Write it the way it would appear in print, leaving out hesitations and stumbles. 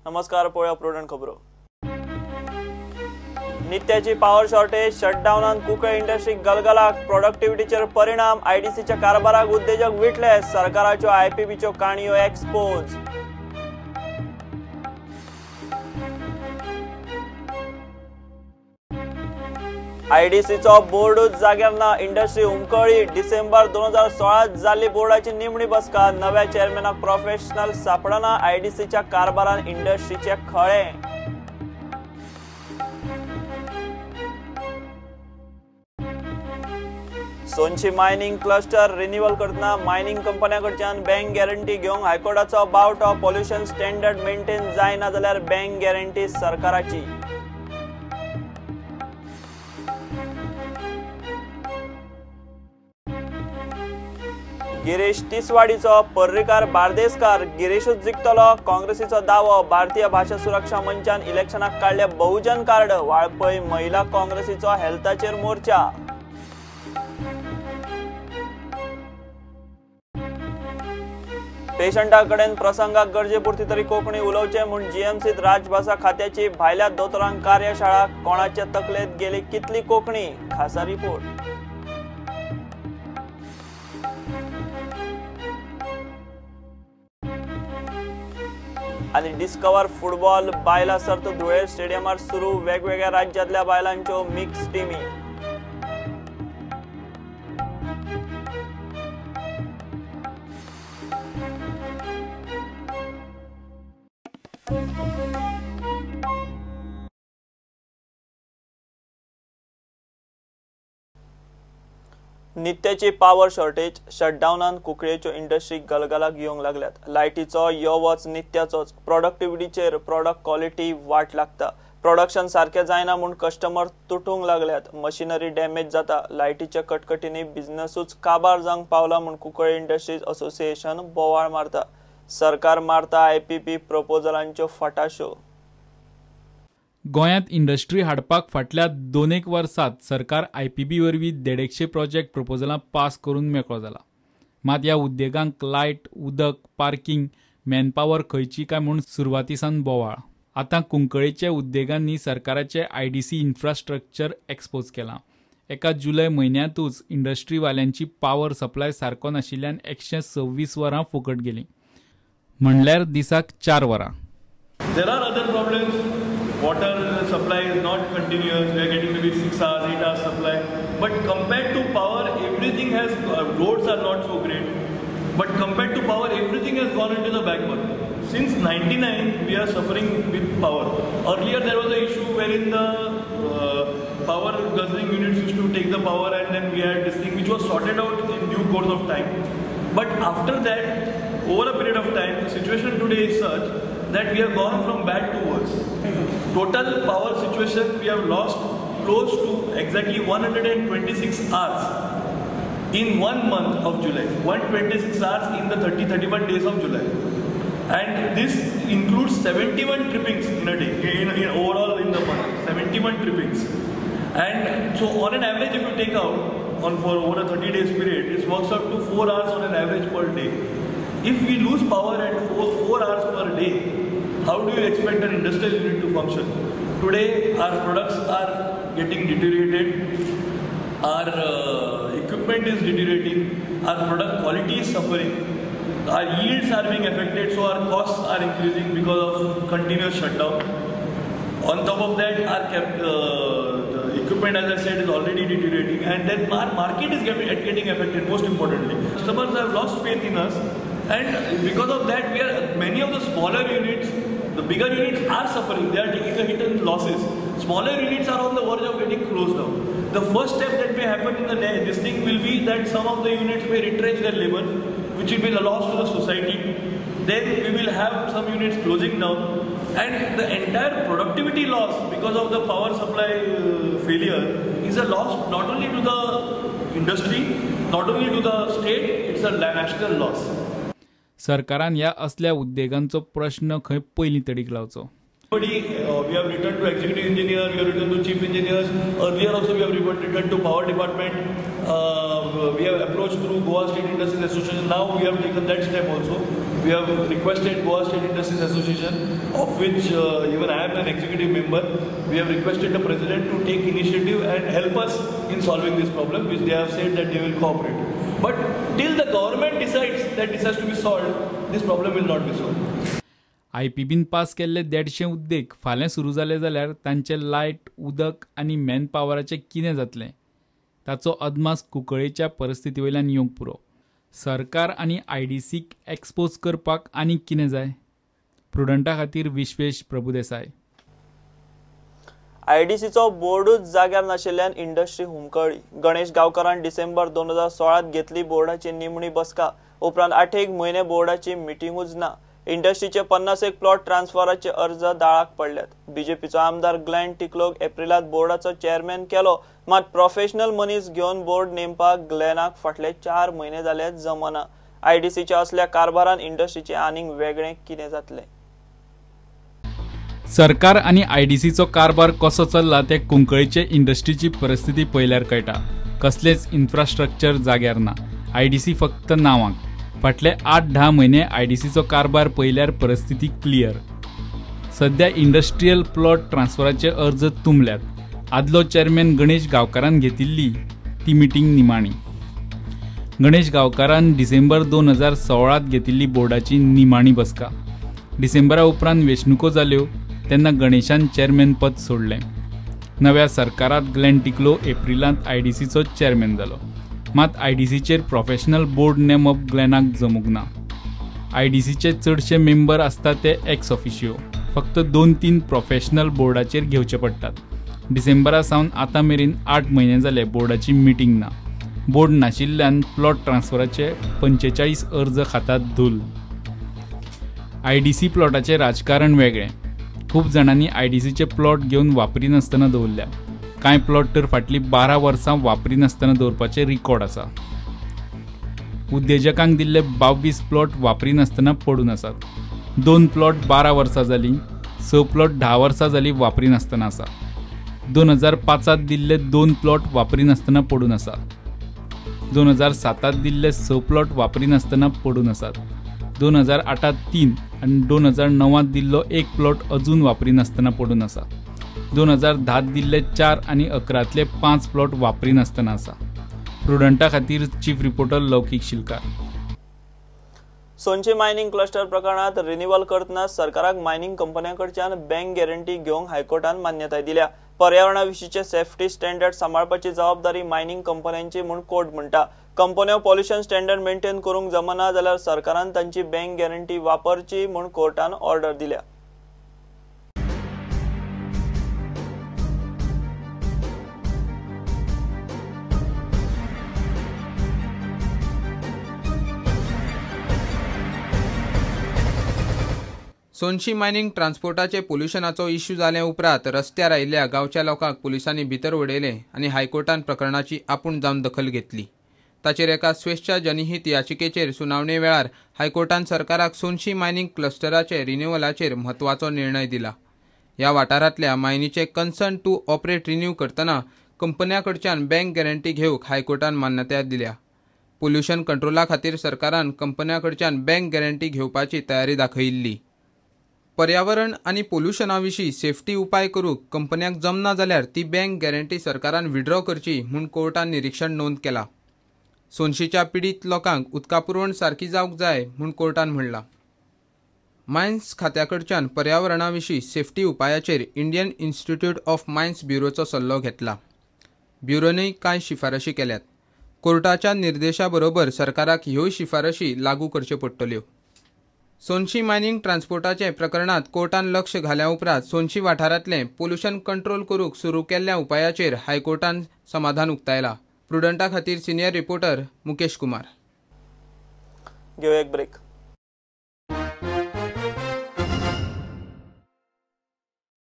नमस्कार, पळोवया प्रुडंट खबरो. नित्याची पावर शॉर्टेज शटडावनान कुंकळे इंडस्ट्री गलगलाक, प्रोडक्टिव्हिटीचेर परिणाम. आयडीसीच्या कारभाराक उद्देजक विटले, सरकाराच्यो आयपीपीच्यो काणयो एक्सपोज. आयडीसीचो बोर्डूच जाग्यार ना, इंडस्ट्री हुमकळी. डिसेंबर 2016 जाल्ली बोर्डाची निमणी बसका, नव्या चेअरमॅनाक प्रोफेशनल सापडना. आयडीसीच्या कारभारान इंडस्ट्रीचे खळे. सोनशी मायनिंग क्लस्टर रिन्युअल करतना मायनिंग कंपन्यां कडच्यान बँक गॅरंटी घेवंक हायकोर्टाचो बावटो. पॉल्युशन स्टँडर्ड मेंटेन जायना जाल्यार बँक गॅरंटी सरकाराची. गिरीश तिसवाडीचो पर्रीकार बार्देसकार, गिरीशूच जिखतलो काँग्रेसीचो दावो. भारतीय भाशा सुरक्षा मंचान इलेक्शनाक काडले बहुजन कार्ड. वाळपय महिला काँग्रेसीचो हेल्थाचेर मोर्चा. पेशंटा कडेन प्रसंगाक गरजे पुरती तरी कोंकणी उलोवचें म्हूण जीएमसीत राजभाशा खात्याची भायल्या दोतोरांक कार्यशाळा. कोणाचे तकलेंत गेली कितली कोंकणी, खासा रिपोर्ट. आनी डिस्कवर फुटबॉल बायलां सर्त धुळेर स्टेडियमार सुरू. वेगवेगळ्या राज्यांतल्या बायलांच्यो मिक्स टिमी. नित्याची पावर शॉर्टेज शटडावनान कुंकळेच्यो इंडस्ट्री गलगलाक येवंक लागल्यात. लायटीचो यो वच नित्याचोच, प्रोडक्टिव्हिटीचेर प्रॉडक्ट क्वॉलिटी वाट लागता. प्रोडक्शन सारकें जायना म्हूण कस्टमर तुटूंक लागल्यात. मशिनरी डॅमेज जाता. लायटीच्या कटकटींनी बिझनसूच काबार जावंक पावला म्हूण कुंकळे इंडस्ट्रीज असोसिएशन बोवाळ मारता. सरकार मारता आयपीपी प्रपोजलांच्यो फटाश्यो. गोंयांत इंडस्ट्री हाडपाक फाटल्या 2-1 वर्सांत सरकार आयपीपी वरवीं 150 प्रोजेक्ट प्रपोजलां पास करून मेकळो जाला. मात ह्या उद्देगांक लायट, उदक, पार्किंग, मॅनपावर खंयची काय म्हूण सुरवातीसान बोवाळ. आतां कुंकळेच्या उद्देगांनी सरकाराचे आयडीसी इन्फ्रास्ट्रक्चर एक्सपोज केलां. एका जुलय म्हयन्यांतूच इंडस्ट्रीवाल्यांची पावर सप्लाय सारको नाशिल्ल्यान 126 वरां फुकट गेलीं, म्हणल्यार दिसाक 4 वरां. There are other problems. Water supply is not continuous. We are getting maybe 6 hours, 8 hours supply. But compared to power, everything has, roads are not so great. But compared to power, everything has gone into the back burner. Since 99, we are suffering with power. Earlier there was an issue wherein the power guzzling units used to take the power, and then we had this thing which was sorted out in due course of time. But after that, over a period of time, the situation today is such that we have gone from bad to worse. Total power situation, we have lost close to exactly 126 hours in 1 month of July. 126 hours in the 30-31 days of July. And this includes 71 trippings in a day, in overall in the month, 71 trippings. And so on an average, if you take out on for over a 30 days period, it works out to 4 hours on an average per day. If we lose power at 4 hours per day, how do you expect an industrial unit to function? Today, our products are getting deteriorated, our equipment is deteriorating, our product quality is suffering, our yields are being affected, so our costs are increasing because of continuous shutdown. On top of that, our the equipment, as I said, is already deteriorating, and then our market is getting affected, most importantly. Customers have lost faith in us, and because of that, we are many of the smaller units, the bigger units are suffering, they are taking a hit in losses. Smaller units are on the verge of getting closed down. The first step that may happen in the this thing will be that some of the units may retrench their labor, which will be a loss to the society. Then we will have some units closing down, and the entire productivity loss because of the power supply failure is a loss not only to the industry, not only to the state, it's a national loss. सरकारान ह्या असल्या उद्देगांचो प्रश्न खंय पयलीं तडीक लावचो. We have written to executive engineer, we have written to chief engineers. Earlier also we have written to power department. We have approached through Goa State Industries Association. Now we have taken that step also. We have requested Goa State Industries Association, of which even I am an executive member. We have requested the president to take initiative and help us in solving this problem, which they have said that they will cooperate. But till the government decides that this has to be solved, this problem will not be solved. आयपीबीन pass केल्ले 150 उद्देग फाल्यां सुरू जाले जाल्यार तांचे light, उदक आनी मॅनपावराचें कितें जातलें ताचो अदमास कुंकळेच्या परिस्थिती वयल्यान येवंक पुरो. सरकार आनी आयडीसीक एक्सपोज करपाक आनीक कितें जाय? प्रुडंटा खातीर विश्वेश प्रभुदेसाय. आयडीसीचो बोर्डूच जाग्यार नाशिल्ल्यान इंडस्ट्री हुमकळ्ळी. गणेश गांवकारान डिसेंबर 2016 घेतली बोर्डाची निमणी बसका. उपरांत 8 म्हयने बोर्डाची मिटिंगूच ना. इंडस्ट्रीचे 50 प्लॉट ट्रान्सफराचे अर्ज दाळाक पडल्यात. बीजेपीचो आमदार ग्लॅन टिकलोक एप्रिलात बोर्डाचो चेअरमॅन केलो, मात प्रोफेशनल मनीस घेवन बोर्ड नेमपाक ग्लॅनाक फाटले 4 म्हयने जाले जमना. आयडीसीच्या असल्या कारभारान इंडस्ट्रीचे आनीक वेगळें कितें जातलें? सरकार आनी आयडीसीचो कारभार कसो चल्ला ते कुंकळेचे इंडस्ट्रीची परिस्थिती पळयल्यार कळटा. कसलेच इन्फ्रास्ट्रक्चर जाग्यार ना. आयडीसी फक्त नांवाक. फाटले 8-10 म्हयने आयडीसीचो कारभार पळयल्यार परिस्थिती क्लियर. सध्या इंडस्ट्रियल प्लॉट ट्रान्सफराचे अर्ज तुंबल्यात. आदलो चेअरमॅन गणेश गांवकारान घेतिल्ली ती मिटींग निमाणी. गणेश गांवकारान डिसेंबर 2016 घेतिल्ली बोर्डाची निमाणी बसका. डिसेंबरा उपरांत वेंचणुको जाल्यो तेन्ना गणेशान चेअरमॅन पद सोडलें. नव्या सरकारांत ग्लॅन टिकलो एप्रिलांत आयडीसीचो चेअरमॅन जालो. मात आयडीसीचेर प्रोफेशनल बोर्ड नेमप ग्लॅनाक जमूंक ना. आयडीसीचे चडशे मेंबर आसता ते एक्स ऑफिशियो. फक्त 2-3 प्रोफेशनल बोर्डाचेर घेवचे पडटात. डिसेंबरा सावन आतां मेरेन 8 म्हयने जाले बोर्डाची मिटींग ना. बोर्ड नाशिल्ल्यान प्लॉट ट्रान्सफराचे 45 अर्ज खातात धूल. आयडीसी प्लॉटाचें राजकारण वेगळें. खूब जाणांनी आयडीसीचे प्लॉट घेवन वापरिनासतना दवरल्या. कांय प्लॉट तर फाटलीं 12 वर्सां वापरिनासतना दवरपाचें रिकॉर्ड आसा. उद्देजकांक दिल्ले 22 प्लॉट वापरिनासतना पडून आसात. 2 प्लॉट 12 वर्सां जालीं, 6 प्लॉट 10 वर्सां जालीं वापरिनासतना आसा. 2005 दिल्ले 2 प्लॉट वापरिनासतना पडून आसा. 2007 दिल्ले 6 प्लॉट वापरिनासतना पडून आसात. 2008 3 आनी 2009 दिल्लो 1 प्लॉट अजून वापरिनासतना पडून आसा. 2010 दिल्ले 4 आनी 11 5 प्लॉट वापरिनासतना आसा. प्रुडंटा खातीर chief reporter Laukik Shilkar. Sonshi mining cluster प्रकरणात रिन्युअल करतना सरकाराक मायनिंग कंपन्यां कडच्यान बँक गॅरंटी घेवंक हायकोर्टान मान्यताय दिल्या. पर्यावरणा विशींचे सेफ्टी स्टँडर्ड सांबाळपाची जबाबदारी मायनिंग कंपन्यांची म्हूण कोर्ट म्हणटा. कंपन्यो पॉल्युशन स्टँडर्ड मेंटेन करूंक जमना जाल्यार सरकारान तांची बँक गॅरंटी वापरची म्हूण कोर्टान ऑर्डर दिल्या. सोनशी मायनिंग ट्रान्सपोर्टाचे पोल्युशनाचो इश्यू जाले उपरांत रस्त्यार आयिल्ल्या गांवच्या लोकांक पुलिसांनी भितर उडयले आनी हायकोर्टान प्रकरणाची आपूण जावन दखल घेतली. ताचेर एका स्वेच्छा जनहित याचिकेचेर सुनावणे वेळार हायकोर्टान सरकाराक सोनशी मायनिंग क्लस्टराचे रिन्युअलाचेर म्हत्वाचो निर्णय दिला. ह्या वाठारांतल्या मायनीचे कन्सर्न टू ऑपरेट रिन्यू करतना कंपन्यां कडच्यान बँक गॅरंटी घेवंक हायकोर्टान मान्यताय दिल्या. पोल्युशन कंट्रोला खातीर सरकारान कंपन्यां कडच्यान बँक गॅरंटी घेवपाची तयारी दाखयिल्ली. पर्यावरण आनी पोल्युशना विशीं सेफ्टी उपाय करूंक कंपन्यांक जमना जाल्यार ती बँक गॅरंटी सरकारान विड्रॉ करची म्हूण कोर्टान निरीक्षण नोंद केला. सोनशीच्या पिडीत लोकांक उदका पुरवण सारकी जावंक जाय म्हूण कोर्टान म्हणलां. मायन्स खात्या कडच्यान पर्यावरणा विशीं सेफ्टी उपायाचेर इंडियन इन्स्टिट्यूट ऑफ मायन्स ब्युरोचो सल्लो घेतला. ब्युरोनूय कांय शिफारशी केल्यात. कोर्टाच्या निर्देशा बरोबर सरकाराक ह्यो शिफारशी लागू करच्यो पडटल्यो. सोनशी मायनिंग ट्रान्सपोर्टाचे प्रकरणात कोर्टान लक्ष घाल्या उपरांत सोनशी वाठारांतलें पोल्युशन कंट्रोल करूंक सुरू केल्ल्या उपायाचेर हायकोर्टान समाधान उक्तायला. प्रुडंटा खातीर सिनियर रिपोर्टर मुकेश कुमार. घेवया एक ब्रेक.